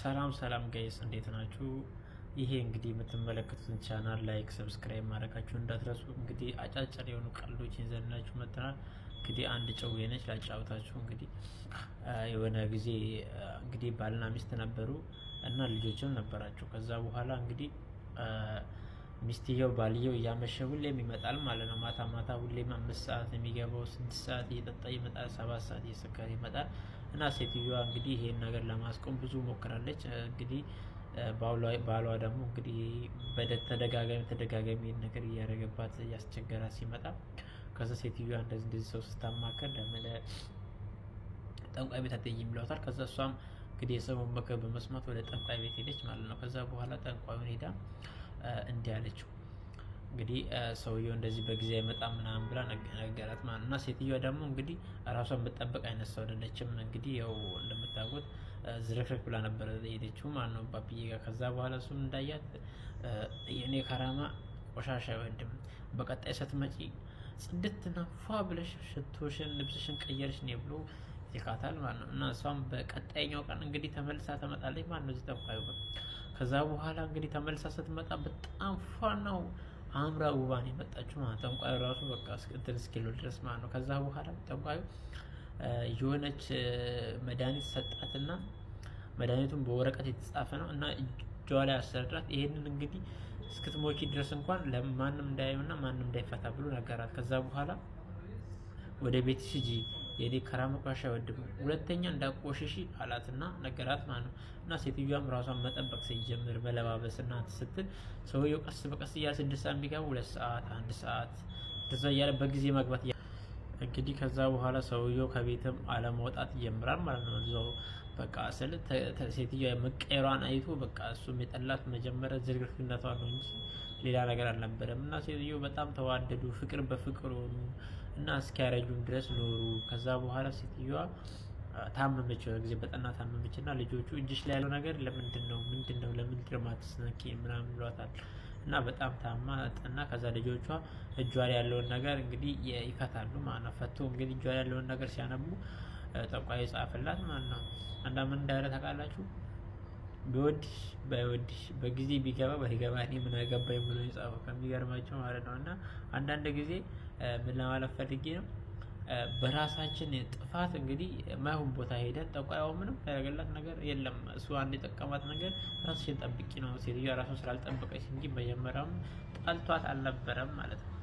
ሰላም ሰላም guys፣ እንዴት ናችሁ? ይሄ እንግዲህ የምትመለከቱትን channel like፣ subscribe ማድረጋችሁ እንዳትረሱ። እንግዲህ አጫጭር የሆኑ ቀልዶች ይዘንላችሁ መጥተናል። እንግዲህ አንድ ጨዌ ነች ላጫውታችሁ። እንግዲህ የሆነ ጊዜ እንግዲህ ባልና ሚስት ነበሩ እና ልጆችም ነበራቸው። ከዛ በኋላ እንግዲህ ሚስትየው ባልየው እያመሸ ሁሌም ይመጣል ማለት ነው። ማታ ማታ ሁሌም 5 ሰዓት የሚገባው፣ 6 ሰዓት እየጠጣ ይመጣል፣ 7 ሰዓት እየሰከረ ይመጣል። እና ሴትዮዋ እንግዲህ ይሄን ነገር ለማስቆም ብዙ ሞክራለች። እንግዲህ ባሏ ደግሞ እንግዲህ በተደጋጋሚ ተደጋጋሚ ይሄን ነገር እያደረገባት እያስቸገራት ሲመጣ፣ ከዛ ሴትዮዋ እንደዚህ እንደዚህ ሰው ስታማከር ለምን ጠንቋይ ቤት አትሄጂም ብለዋታል። ከዛ እሷም እንግዲህ የሰውን ምክር በመስማት ወደ ጠንቋይ ቤት ሄደች ማለት ነው። ከዛ በኋላ ጠንቋዩን ሄዳ እንዲህ አለችው፣ እንግዲህ ሰውየው እንደዚህ በጊዜ አይመጣም ምናምን ብላ ነገራት ማለት ነው። እና ሴትዮዋ ደግሞ እንግዲህ ራሷን የምትጠብቅ አይነት ሰው አይደለችም። እንግዲህ ያው እንደምታውቁት ዝርክርክ ብላ ነበረ የሄደችው ማለት ነው ባብዬ ጋር። ከዛ በኋላ እሱም እንዳያት የእኔ ከራማ ቆሻሻ አይወድም፣ በቀጣይ ስትመጪ ጽድትና ፏ ብለሽ ሽቶሽን ልብስሽን ቀየርሽ ነው ብሎ ይልካታል ማለት ነው። እና እሷም በቀጣይኛው ቀን እንግዲህ ተመልሳ ትመጣለች ማለት ነው እዚህ ጠንቋዩ ጋር። ከዛ በኋላ እንግዲህ ተመልሳ ስትመጣ በጣም ፏ ነው አምራ ውባን የመጣችው ማለት፣ ጠንቋዩ ራሱ በቃ እንትን እስኪሉ ድረስ ማለት ነው። ከዛ በኋላ ጠንቋዩ የሆነች መድኃኒት ሰጣትና መድኃኒቱን በወረቀት የተጻፈ ነው እና እጇ ላይ አሰረዳት። ይሄንን እንግዲህ እስክትሞቺ ድረስ እንኳን ለማንም እንዳያዩና ማንም እንዳይፈታ ብሎ ነገራት። ከዛ በኋላ ወደ ቤት ሂጂ፣ የኔ ከራማ ቆሻሻ አይወድም፣ ሁለተኛ እንዳቆሽሺ አላትና ነገራት ማለት ነው። እና ሴትዮዋም ራሷን መጠበቅ ስትጀምር መለባበስና ስትል ሰውየው ቀስ በቀስ እያለ 6 ሰዓት የሚገባ 2 ሰዓት፣ 1 ሰዓት እንደዛ እያለ በጊዜ መግባት እንግዲህ ከዛ በኋላ ሰውየው ከቤትም አለመውጣት ይጀምራል ማለት ነው። እዛው በቃ ስል ሴትዮዋ መቀየሯን አይቶ በቃ እሱም የጠላት መጀመሪያ ዝርክርክነቷ ነው እንጂ ሌላ ነገር አልነበረም። እና ሴትዮ በጣም ተዋደዱ፣ ፍቅር በፍቅር ሆኑ እና እስኪያረጁም ድረስ ኖሩ። ከዛ በኋላ ሴትዮዋ ታመመች፣ የሆነ ጊዜ በጠና ታመመች እና ልጆቹ እጅሽ ላይ ያለው ነገር ለምንድን ነው፣ ምንድን ነው፣ ለምንድን ነው የማትስነኪ ምናምን ብሏታል። እና በጣም ታማ ጠና። ከዛ ልጆቿ እጇ ላይ ያለውን ነገር እንግዲህ ይፈታሉ ማለት ነው። ፈቶ እንግዲህ እጇ ላይ ያለውን ነገር ሲያነቡ ጠንቋይ የጻፈላት ማለት ነው። አንዳ ምን እንዳለ ታውቃላችሁ? ቢወድሽ ባይወድሽ፣ በጊዜ ቢገባ ባይገባ እኔ ምን አገባኝ ብሎ የጻፈው፣ ከሚገርማቸው ማለት ነው። እና አንዳንድ ጊዜ ምን ለማለት ፈልጌ ነው፣ በራሳችን ጥፋት እንግዲህ የማይሆን ቦታ ሄደን ጠንቋዩ ምንም ያደረገላት ነገር የለም። እሱ አንድ የጠቀማት ነገር ራስሽን ጠብቂ ነው። ሴትዮዋ ራሷን ስላልጠበቀች እንጂ መጀመሪያውም ጠልቷት አልነበረም ማለት ነው።